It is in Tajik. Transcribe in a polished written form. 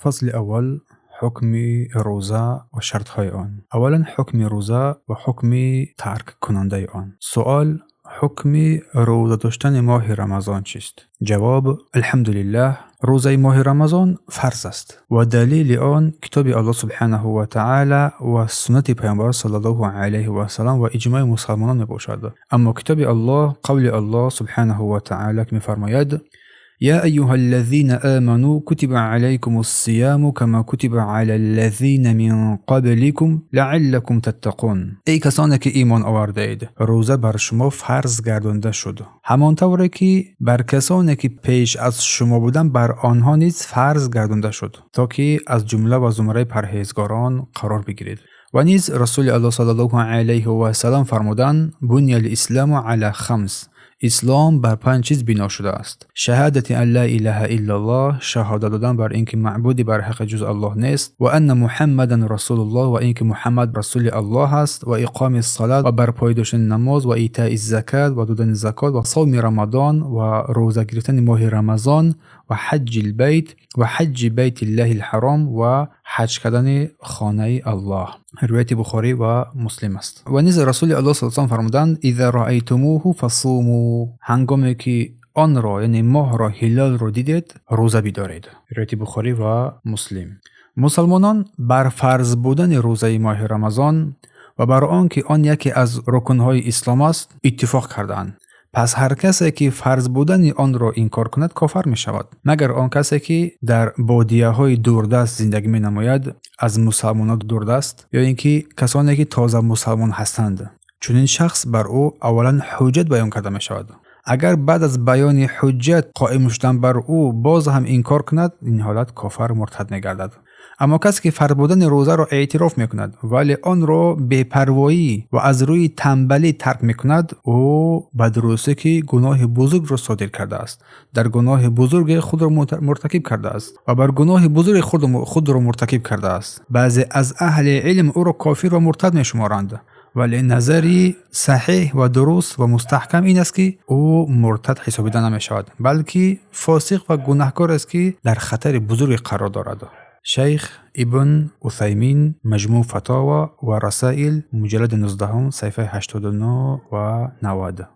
Фасли аввал: ҳукми рӯза ва шартҳои он. Аввалан, ҳукми рӯза ва ҳукми тарккунандаи он. Суол: ҳукми рӯза доштани моҳи Рамазон чист? Ҷавоб: Алҳамдулиллаҳ, рӯзаи моҳи Рамазон фарз аст ва далели он китоби Аллоҳ субҳанаҳу ва таъала ва суннати Паёмбар саллаллоҳу алайҳи васаллам ва иҷмои мусалмонон мебошад. Аммо китоби Аллоҳ, қавли Аллоҳ субҳанаҳу ва таъала, ки мефармояд: يا أيها الذين آمنوا كتب عليكم الصيام كما كتب على الذين من قبلكم لعلكم تتقون. Эй касоне ки имон овардаед, рӯза бар шумо фарз гардонда шуд, ҳамон тавре ки бар касоне ки пеш аз шумо буданд бар онҳо низ фарз гардонда шуд, то ки аз ҷумла ва зумраи парҳезгорон қарор бигиред. Ва низ Расули Аллоҳ саллаллоҳу алайҳи васаллам фармуданд: بني الإسلام على خمس. Ислом бар панҷ чиз бино шудааст: شهادة أن لا إله إلا الله, шаҳодат додан бар ин ки маъбуди барҳаққи ҷуз Аллоҳ нест, وأن محمدا رسول الله, ва ин ки Муҳаммад расули Аллоҳ аст, وإقام الصلاة, ва барпоӣ доштани намоз, وإيتاء الزكاة, ва додани закот, وصوم رمضان, ва рӯза гирифтани моҳи Рамазон, وحج البيت, وحج بيت الله الحرام, ва ҳаҷ кардани хонаи Аллоҳ. Ривояти Бухорӣ ва Муслим аст. Ва низ Расули Аллоҳ с фармуданд: إذا رأيتموه فصوموا. Ҳангоме ки онро, яъне моҳро, ҳилолро дидед, рӯза бидоред. Ривояти Бухорӣ ва Муслим. Мусалмонон бар фарз будани рӯзаи моҳи Рамазон ва бар он ки он яке аз рукнҳои ислом аст, иттифоқ кардаанд. Пас ҳар касе ки фарз будани онро инкор кунад, кофар мешавад, магар он касе ки дар бодияҳои дурдаст зиндагӣ менамояд, аз мусалмонон дурдаст, ё ин ки касоне ки тоза мусалмон ҳастанд. Чунин шахс бар ӯ аввалан ҳуҷҷат баён карда мешавад. Агар баъд аз баёни ҳуҷҷат қоим шудан бар ӯ боз ҳам инкор кунад, ин ҳолат кофар, муртад мегардад. Аммо касе ки фарз будани рӯзаро эътироф мекунад, вале онро бепарвоӣ ва аз рӯи тамбалӣ тарк мекунад, ӯ ба дурустӣ ки гуноҳи бузургро содир кардааст, дар гуноҳи бузурге худро муртакиб кардааст ва бар гуноҳи бузурге худро муртакиб кардааст. Баъзе аз аҳли илм ӯро кофир ва муртад мешуморанд, вале назари саҳеҳ ва дуруст ва мустаҳкам ин аст, ки ӯ муртад ҳисобида намешавад, балки фосиқ ва гунаҳкор аст, ки дар хатари бузурге қарор дорад. Шайх Ибн Усаймин, Маҷмӯъ Фатова ва Расаил, муҷаллади 19-ум, саҳифаи 89 ва 90.